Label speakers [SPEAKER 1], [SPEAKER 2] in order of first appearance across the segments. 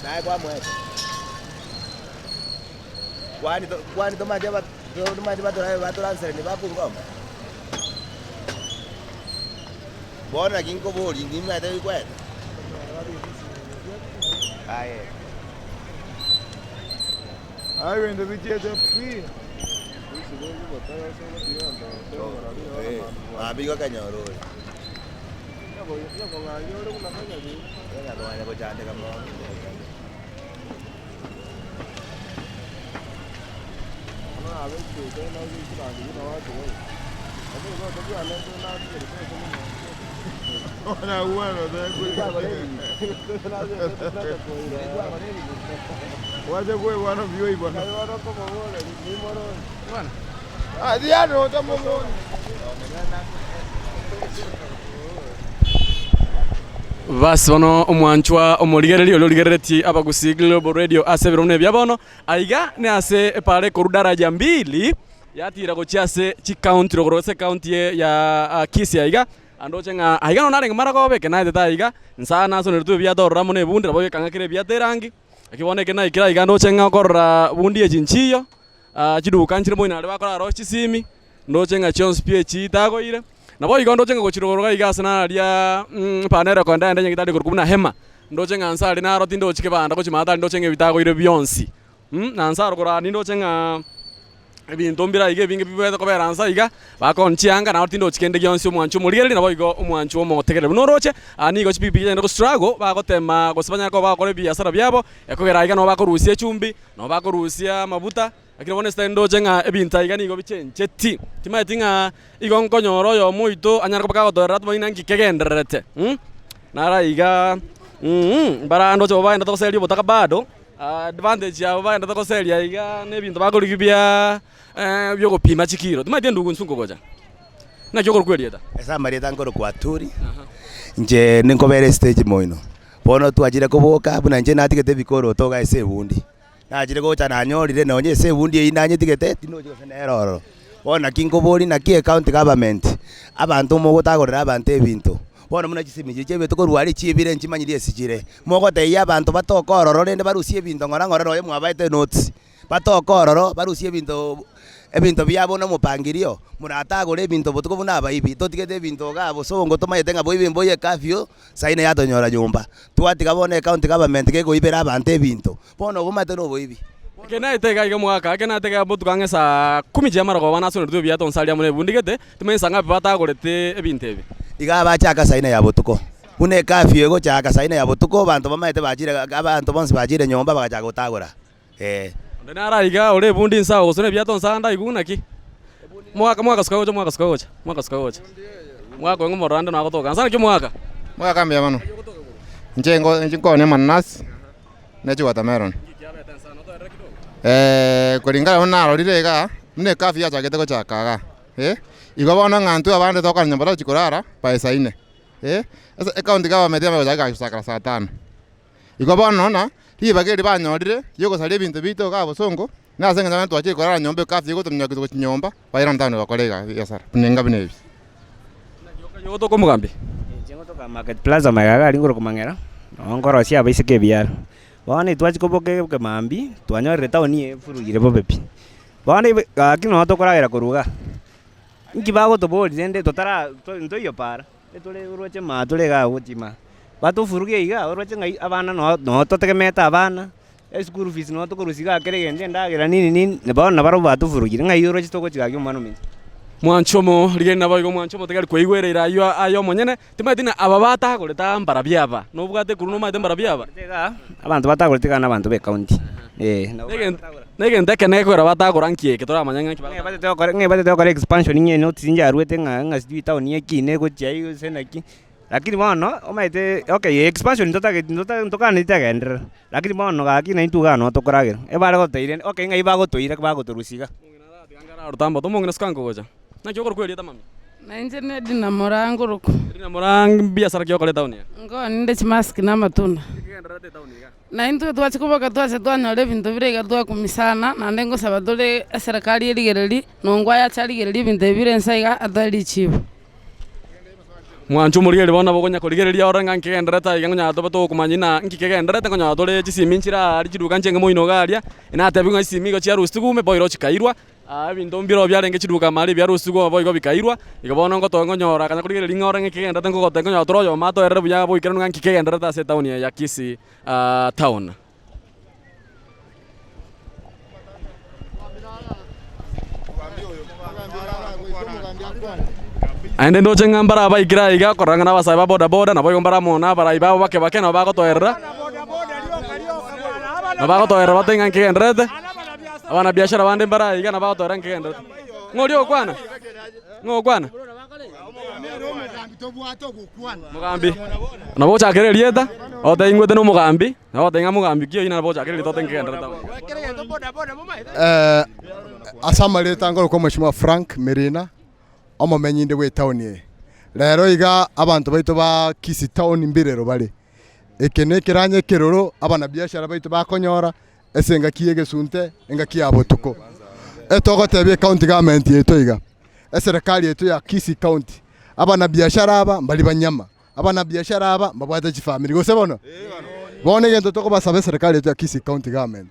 [SPEAKER 1] Naye kwamoete. Kwani to kwani tomache aba tomache batorabe batoranseranie bakungoma? Bono naki nkoboria nimanyete bikwete? Aye.
[SPEAKER 2] Aye ebinto bichiete pi.
[SPEAKER 1] Mambia igo okanyora ore. Kanya gochandeka mono.
[SPEAKER 3] Basi bono omwanchwa omorigereria oria origereretie Abagusii Global Radio ase ebiro buna ebia bono, aiga ne ase epaara ekorwa daraja mbili yatira gochia ase chikaunti rogoro ase ekaunti ya Kisii aiga, Andoche ng'a aiga nonya narenge maragoba eke naetete aiga, nsa nasoneretwe ebiato ororo amo nebundi nabo gekang'a kera ebiato erangi, naki bono eke naikire aiga ndoche ng'a okorora bundi echi nchiyo, chiduka nchire moino aria bakora aro chisimi, ndoche ng'a chionsi pi echi tagoire. Naboigo ndoche ng'a gochia rogoro iga ase naria epara ere kogenda ende nyagetari ekorokwa buna hema, ndoche ng'a nse aria naro tindochi kebanda gochia maate aria ndoche ng'a ebitagoire bionsi. Na nse arokoro aa nindoche ng'a ebinto mbire aiga ebinge bibwenerete kobera nse aiga, bakoonia chianga naro tindochi kende gionsi omwancho omorigereria naboigo omwancho omotegereri. Buna oroche, aa nigo chipikipiki chiagenda gostruggle bagotema gose banyare koba bagokora ebiasara biabo, ekogera aiga nabo bakorusia echumbi, nabo bakorusia amabuta, lakini bono esitari ndoche ng'a ebinto aiga nigo bichencheti. Timanyeti ng'a igo nkonyora oyomo oito anyare koba kagotoerera atomanye ng'a nki kegendererete naro aiga mbara ndoche bagendete goseria obotaka bado. Advantage yabo bagendete goseria iga na ebinto bakorigia bia biogopima chikiro. Timanyeti endugu insu nkogocha. Naki okorokwa erieta?
[SPEAKER 1] Ase amarieta nkorokwa Aturi, inche ninkobera estage moino. Bono twachire koboka buna inche natigete ebikoroto iga ase ebundi. Nachire gocha nanyorire nonye ase ebundi eywo nanyetigete tinochi gose nere ororo. Bono naki nkoboria naki ecounty government, abanto mogotagorera abanto ebinto, bono buna chisemi chiria chiabeto korwa aria chiebire nchimanyiri ase chire. Mogotebia abanto batoke ororo rende barusie ebinto ng'ora ng'ora nonya mwabaete notes, batoke ororo barusie ebinto ebinto biabo na omopangirio, moratagore ebinto botuko buna abaibi, totigete ebinto igaa bosongo tomaete ng'a boibi mboiyo ecurfew, saa ine yatonyora nyomba. Twatiga bono ecounty government kegoibera abanto ebinto, bono obomanyete na oboibi.
[SPEAKER 3] Eke naete iga iga omogaka, eke naete iga botuko ang'e saa kumi chia amarogoba nasoneretwe ebiato nse aria amo nebundi gete, timanyeti saa ngapi batagorete ebinto ebi.
[SPEAKER 1] Iga bachaka saa ine ya botuko. Buna ecurfew egochaka saa ine ya botuko, abanto bamaete bachire abanto bonsi bachire nyomba bagachaka gotagora, eh.
[SPEAKER 3] Onde nare aiga ore ebundi inse agwo gose nebiato nse ande aigwe naki? Mogaka mogaka suka gocha mogaka suka gocha mogaka suka gocha. Mogaka oyo ng'omorora ande nagotoka nse naki omogaka?
[SPEAKER 2] Mogaka mbuya mono. Inche ngo inche nkooni amananasi ne chiwatermelon. Kulingana buna narorire igaa, buna ecurfew yachagete gochaka igaa, eh, igo bono ng'a intwe abande tokogenda nyomba tochi korara by saa ine. Eh, ase ecounty government yamanya gochaka gochakera saa tano. Igo bono na ribaga eri banyorire riogosaria ebinto biaito igaa bosongo, na ase eng'encho nonye twachire korara nyomba ecurfew egotominyokia gochia nyomba, bairane town gokora iga ebiasara buna enga buna ebi.
[SPEAKER 3] Naki ogotoka omogambi?
[SPEAKER 4] Inche ngotoka Market Plaza magega iga aria nkorokwa Mang'era, nabo nkorosia abaiseke ebiara. Bono etwachia koboka ekemambia, twanyorire etown eye efurugire bobe pi. Bono ebe gaki nabo tokoragera korwa igaa. Inki bagotoboria rende totara ntoiyo para, etore oroche maa tore igaa gochia maa. Batofuruge igaa oroche ng'ai abana noo noo totegemeete abana, eschool fees noo tokorusia igaa kera egento endagera nini nini, bono nabarobwo batofurugire ng'ai oroche togochia gaki omwana ominto.
[SPEAKER 3] Mwanche omo, rigereria naboigo mwanche omotigari koigwera ira ayio aye omonyene, timanyeti ng'a aba batagorete aa mbarabio aba, nobwate ekuru nomanyete mbarabio aba?
[SPEAKER 4] Igaa abanto batagorete igaa nabanto be county, eh.
[SPEAKER 3] Negento ekenene gekogera batagora nki eke toramanye ng'a nki batagora.
[SPEAKER 4] Ng'a ebatete gokora expansion ng'a enotice njarwete ng'a ng'a sijui etown ekine gochia aye gose naki, lakini bono omanyete okay expansion ntotageti ntokaneti tegenderera, lakini bono gaki naintwe igaa noo tokoragera, ebare gotoira okay ng'ai bagotoira bagotorusia igaa.
[SPEAKER 3] Omong'ina aratiga ngare arotambote, omong'ina suka nkogocha. Naki okorokwa erieta mami?
[SPEAKER 5] Na inche ne Edina Moraa ngorokwa.
[SPEAKER 3] Edina Moraa, mbiasara ki okora etaoni eye?
[SPEAKER 5] Nkoonia inde chimask na amatunda.
[SPEAKER 3] Nki kegendererete etaoni iga?
[SPEAKER 5] Na intwe twachia koboka twacha twanyora ebinto bire iga twakumia sana, naende ngosaba tore eserekari erigererie, nongwa ayache arigererie ebinto ebi bire inse iga atoe richibu.
[SPEAKER 3] Mwanche omorigereria bono nabo okonya korigereria orore ng'a nkegendererete aiga nkonya tobe togokomanya ng'a nki kegendererete nkonya tore chisimi nchire aaria chiduka nchenge moino iga aria, natebiwa ng'a chisimi igo chiarusitigwe ime boira chikairwa. Ebinto mbirobio biarenge chiduka amare ebiarusigwe boigo bikairwa, igo bono ngotoe nkonyora akanya korigereria ring'o ore ng'a ekegenderete nkogotebia nkonyora tore oyomo atoerere buya boikeranu ng'a nki kegendererete ase etaoni eye ya Kisii town. Naende ndoche ng'a mbare abaikire aiga korora ng'a nabasae ba boda boda naboigo mbare amo na abarai babo bake bake nabo bagotoerera, nabo bagotoerera batebe ng'a nkegendererete. Abanabiashara bande mbare aiga nabo bagotoera nkegendererete. Ng'o oria ogokwana? Ng'o ogokwana? Mogambi. Nabo ochakere erieta, ogotebi ingwete na omogambi, nabo ogotebi ng'a mogambi ki oyio nabo ochakere erieta otebi nkegendererete amo.
[SPEAKER 6] Ase amareta nkorokwa Mheshimiwa Frank Mirina, omomenyi inde bw'etown eye. Rero iga abanto baito ba Kisii town mbirero bare. Eke nekeranya ekeroro abanabiashara baito bakonyora ase engaki y'egesunte, engaki ya botuko. Etogotebia ecounty government yaito iga, eserekari yaito ya Kisii county, abanabiashara aba mbari banyama, abanabiashara aba mbabwate chifamiri gose bono? Bono egento tokobasaba eserekari yaito ya Kisii county government,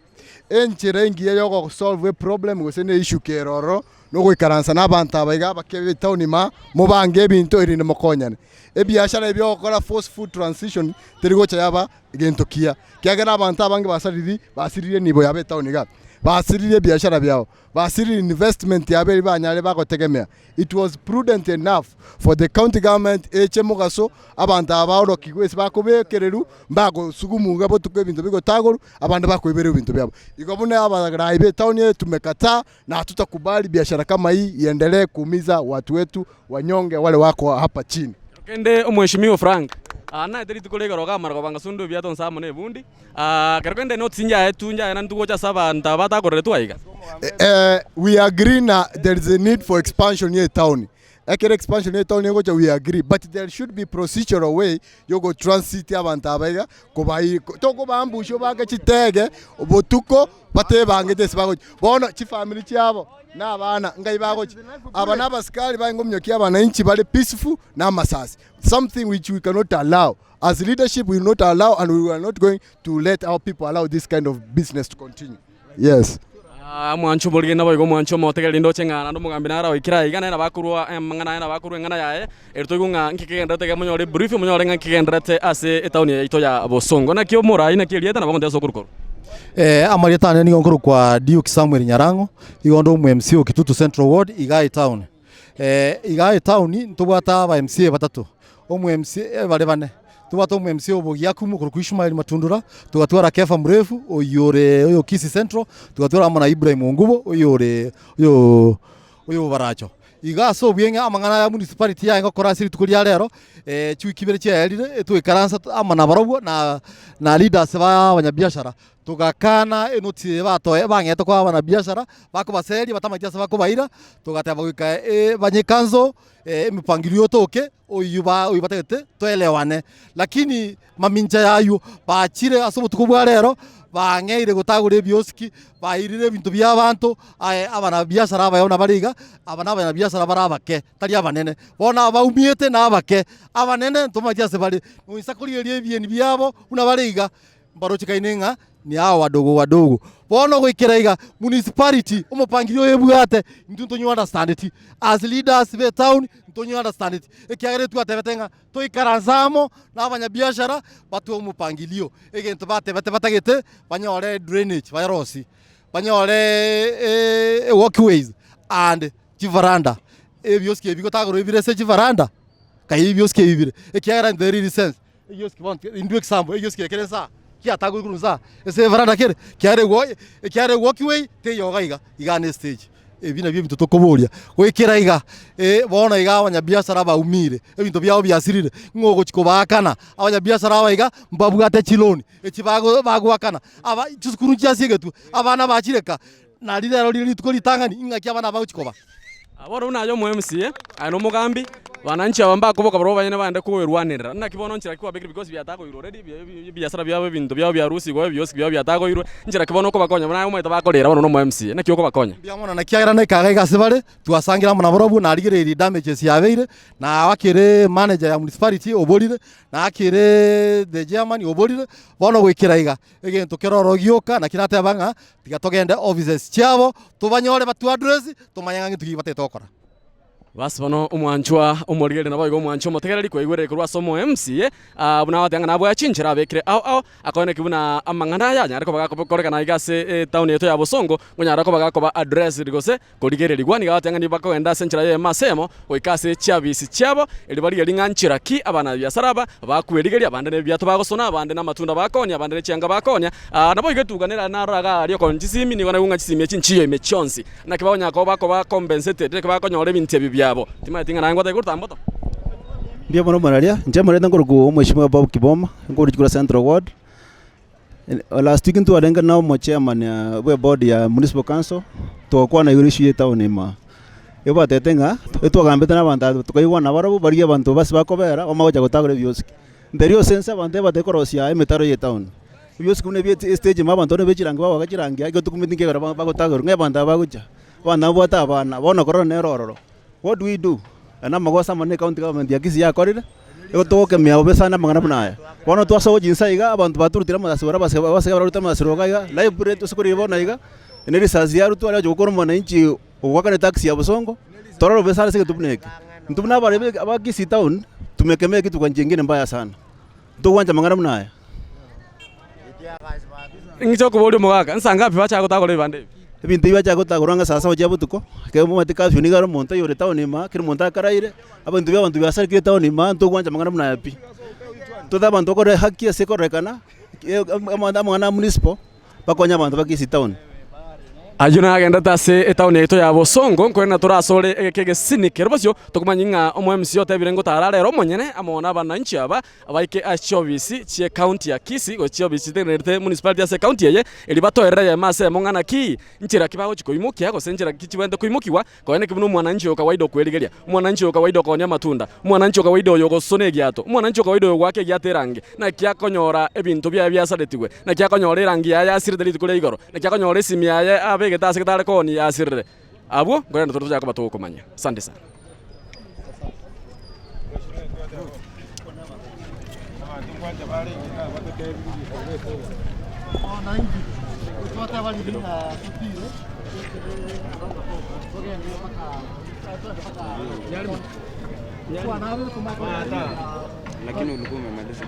[SPEAKER 6] enchera engiya ya ogosolve eproblem gose na eissue kere ororo, nogoikaransa na abanto aba iga abake b'etown ime mobange ebinto erinde mokonyane. Ebiashara ebi ogokora forceful transition teri gocha yaba egento kiya, ekiagera abanto abange basariri basiririe enibo yabo etown iga, basiririe ebiashara biabo, basiririe investment yabo eria banyare bagotegemea. It was prudent enough for the county government eche mogaso abanto aba baorokigwe ase bakobekererwa mbagosugumwa iga botuko ebinto bigotagorwa abande bakoiberwa ebinto biabo. Igo buna abarai ba etown eye tumekataa na hatutakubali biashara kama hii iendelee kuumiza watu wetu wanyonge wale wako hapa chini.
[SPEAKER 3] Kende omweshimiwa Frank, aa naete rituko ria igoro okamara kobanga sundu ebiato nse amo na ebundi, aa kero kende notice njaetwe njaye naende togocha ase abanto aba batakoreretwe aiga.
[SPEAKER 6] Eh, we agree na there is a need for expansion ye town. Ekero expansion ye town egocha we agree but there should be procedural way yogo transit abanto aba iga kobai tokobambusha obake chitege botuko batebangete ase bagochia. Bono chifamiri chiabo na abana ngai bagochia. Aba na abasikari barenge omonyokia abananchi bare peaceful na amasasi something which we cannot allow as leadership we will not allow and we are not going to let our people allow this kind of business to continue. Yes.
[SPEAKER 3] Ah, omwancho omorigeni naboigo omwancho omotegereri ndoche ng'a naende omogambi nare oikire aiga nere nabo akorwa amang'ana aye nabo akorwa eng'ana yaye, ere toigwe ng'a nki kegendererete iga monyore ebrief monyore ng'a nki kegendererete ase etown eye yaito ya Bosongo. Naki omorai naki erieta nabo ogontebia ase okorwa korwa.
[SPEAKER 7] Amarieta ane nigo nkorokwa Duke Samuel Nyarang'o, igo nde omo MC o Kitutu Central Ward igaa etown. Igaa etown ntobwate aba MCA batato, omo MCA bare bane, ntobwate omo MCA o Bogiakumu okorokwa Ishmael Matundura, togatwara Kefa Mrefu oyio ore oyo Kisii Central, togatwara amo na Ibrahim Ongubo oyio ore oyo oyo Bobaracho. Iga ase obuya ng'a amang'ana aya municipality yaye ngokora ase rituko ria rero, chiwiki ibere chiaerire, etwaikaransa amo nabarobwo na na leaders ba abanyabiashara, togakana enoti eye batoe bang'ete koa abanabiashara, bakobaseria batamaeti ase bakobaira, togateba goika banye cancel emepangilio otoke oyio ba oyio batagete toelewane. Lakini mamincha y'aywo bachire ase obotuko bwa rero, bang'eire gotagora ebiosiki, bairire ebinto bia abanto, aye abanabiashara abaye buna bare iga, aba na abanabiashara bare abake, tari abanene. Bono abaumiete na abake, abanene ntomanyeti ase bare, noisa korigereria ebieni biabo buna bare iga, mbarochekaine ng'a ni hao wadogo wadogo. Bono goikera iga, municipality, omopangilio oyo ebwate, intwe ntonye understandeti, as leaders be etown, ntonye understandeti, ekiagera etwatebete ng'a toikaranse amo na abanyabiashara batwe omopangilio, egento batebete batagete, banyore drainage barosie, banyore walkways and chivaranda, ebioski ebi gotagorwa ebire ase chivaranda, kai ebioski ebi bire, ekiagera in the real sense. Egioski bono intwe example, egioski ekere nsa kiatagorwa korwa nsa ase evaranda kere, kiare gwo ekiare walkway teiyo iga iga, iga ne estage. Ebi nabio ebinto tokoboria, goikera iga bono iga abanyabiasara baumire, ebinto biabo biasirire, ng'o ogochi kobaakana? Abanyabiasara aba iga mbabwate chiloni echi bago bagoakana, aba chisukuru nchiasiegetwe, abana bachire ka, nari rero rire rituko ritang'ani, ing'aki abana bagochi koba.
[SPEAKER 3] Bono buna aye omo MCA, aye na omogambi, Wananchi aba mbakoboka barabwo abanyene bagende koerwanerera. Naki bono nchera ki kwabekire because biatagoirwe already, ebiasara biabo ebinto biabo biarusigwe ebiosi biabo biatagoirwe, nchera ki bono okobakonya buna aye omanyete bakorera bono nomo MCA, naki okobakonya?
[SPEAKER 7] Mbuya mono naki ekiagera naikaga iga ase bare, twasangire amo nabarobwo, narigereirie damages yabeire, na akere manager ya municipality oborire, na akere the chairman oborire, bono goikera iga, egento kere ororo gioka naki nateba ng'a tiga togende offices chiabo, tobanyore batu address, tomanye ng'a ng'into ki batagete gokora.
[SPEAKER 3] Basi bono omwanchwa omorigereria naboigo omwanchwa omotegereri kwaigwerire korwa ase omo MCA, buna agoteeba ng'a nabwae chinchera abekire ao ao, akoeneki buna amang'ana aya anyare koba gakorekana aiga ase etown yaito ya Bosongo, ngonyare koba gakoba addressed gose korigererigwa. Nigo agoteba ng'a nigo bakogenda ase enchera eyemo ase eyemo goika ase chiabisi chiabo, erio barigererie ng'a nchera ki abanabiasara aba bakwerigeria, abande nebiato bagosona, abande namatunda bakoonia, abande nechianga bakoonia. Naboigo etuka nere narore iga aria okoonia chisimi, nigo naigwe ng'a chisimi echi nchiyo ime chionsi. Naki bagonyara koba bakoba compensated, naki bakonyora ebinto ebi biabo. Timanyeti ng'a naye ngotaka korwa tamboto.
[SPEAKER 8] Mbuya mono omorwaria, inche omorwete nkorokwa omweshimiwa Bob Kiboma, nkorwa chikura Central Ward. Last week ntwarenge na omochairman bwa eboard ya municipal council, togakwana igoro issue ya etown ime aa. Igo batebete ng'a, etwagambete na abanto aba tokaigwana nabarabwo barigie abanto base bakobera bamanye gocha gotagora ebiosiki. Nteria ase ense abanto ebatari korosia emetaro ya etown. Ebiosiki buna ebi estage ime abanto buna be chirangi bagoaka chirangi aa egetukumeti nkegera bagotagerwa ng'a abanto aba bagocha, abanto babwate abana, bono korora nere ororo. What do we do? Aya namagoso amanene ecounty government ya Kisii yakorire, igo togokemia bobe sana amang'ana buna aya. Bono twasoa chinsa iga, abanto baturutire amasasi bare abase abasike bararute amasasi roka iga, library tose korigia bono iga, ne risasi yarutwa aria ocha gokora omwananchi ogoakana etaxi ya bosongo, torore bobe sana ase egento buna eke. Intwe buna abaremi aba Kisii town, tumekemee ekitu kwa njia engine mbaya sana. Ntogwancha amang'ana buna aya.
[SPEAKER 3] Ing'iche okoboria omogaka, nsa ngapi bachaka gotagora ebibanda ebi?
[SPEAKER 8] Ebinto ebi bachaka gotagorwa ang'e saa saba chia botuko, ekero omanyete curfew nigo ere omonto oyore etown ime aa, kera omonto akaraire, abanto bia abanto biasarekire etown ime aa ntogwancha amang'ana buna aya pi. Tote abanto bakore haki ase ekororekana, amang'ana a municipal, bakonye abanto ba Kisii town.
[SPEAKER 3] Ayio nagenderete ase etaoni yaito ya Bosongo, nkorende torasore egeka egesini kere bosio, tokomanya ng'a omo MCA otebire ngotara are ere omonyene amo nabananchi aba baike ase chiofisi chie county ya Kisii gose chiofisi chitenenerete municipality ase ecounty eye, erio batoerere eyemo ase eyemo ng'a naki nchera ki bagochia koimokia gose nchera ki chibwenerete koimokiwa Konya naki buna omwananchi oyo kawaida okwerigeria, omwananchi oyo kawaida okoonia amatunda, omwananchi o kawaida oyo ogosona egiato, omwananchi o kawaida oyo ogoaka egiato erangi, naki akonyora ebinto biaye biasaretigwe, naki akonyora erangi yaye yasirete rituko ria igoro, naki akonyora esimi yaye abegete ase getare koonia yasirire. Abwo nkorende tore tochake koba togokomanya. Asante sana.
[SPEAKER 4] Lakini ulikuwa umemaliza.